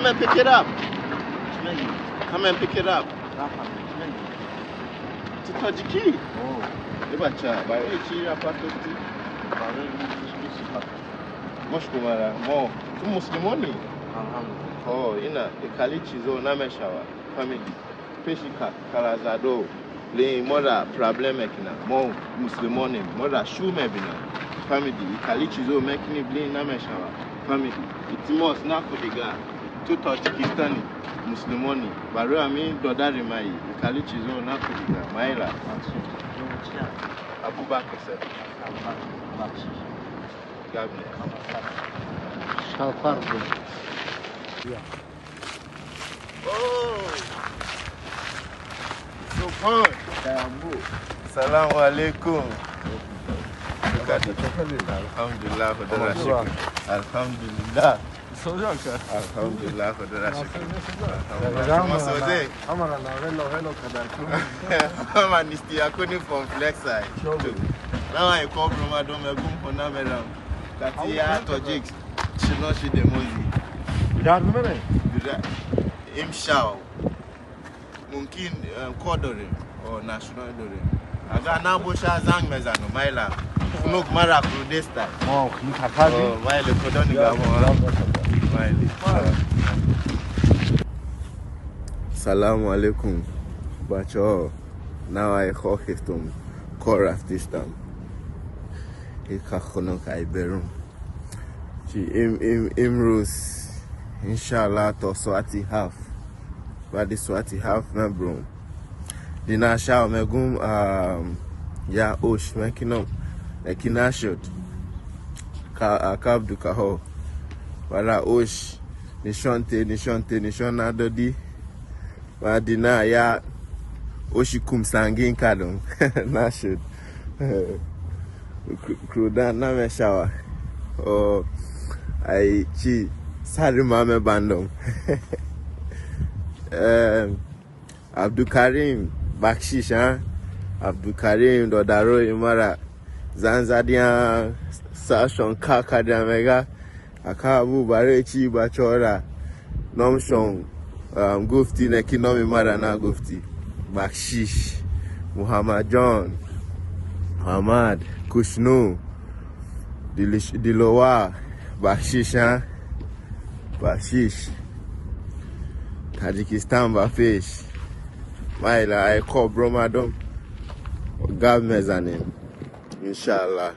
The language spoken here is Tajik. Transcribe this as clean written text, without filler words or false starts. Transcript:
Come and pick it up. Come and pick it up. Ту тоҷикӣ? Бача, барои чӣ рапатофтӣ? Мошкумара, мо ту мусулмонӣ? Ҳо, ина кали чизо намешава. Фаҳмидӣ? Пеши каразадо лин мора проблем мекунам. Мо мусулмонем, мора шу мебинам. Фаҳмидӣ? Кали чизо мекунӣ, блин, намешава. Фаҳмидӣ? Илтимос, наку дигар. Ту тоҷикистони, мусулмонӣ. Барои ҳамин додари маи. Кали чизо наку дигар. Майла. Абубакр сер. Габне. Шалфар. Oh! Subhan. Salamu alaikum. Alhamdulillah, Khudara shukr. Alhamdulillah. Alhamdulillah, Khudara shukr. Alhamdulillah. Mama nisti akoni from Flexi. Now I call from Adom Egum for Nameram. Katia Tojiks. Shinoshi Demozi. Imshao. Mumkin Kodore or National Dore. Aga Nabosha Zang Mezano, Maila. Funok Mara Krudesta. Oh, Oh, Maile Kodoni Gamo. Maile. Salamu alaikum. Bacho. Now I khoftum koraftistam. Ika khonok I berum. Chi im im imrus inshallah to swati half. Badi swati half na bro. Dina sha megum ya osh mekinom ekina shot ka akabdu kaho. Wala osh nishonte nishonte nishona dodi. Wa dina ya oshi kum sangin kadum na shot. Krudan na me shower. Oh, I chi sorry mame bandom. Abdul Karim Bakshish, huh? Abdul Karim Dodaro Imara Zanzadian Sashon Kaka Mega Akabu Barechi Bachora Nomshon Gufti Nekinomi Mara na Gufti Bakshish Muhammad John Muhammad Kushnu Dilowa Bakshish, huh? Bakshish Tajikistan Bafish Maila I call Bromadom God mezanim. Inshallah.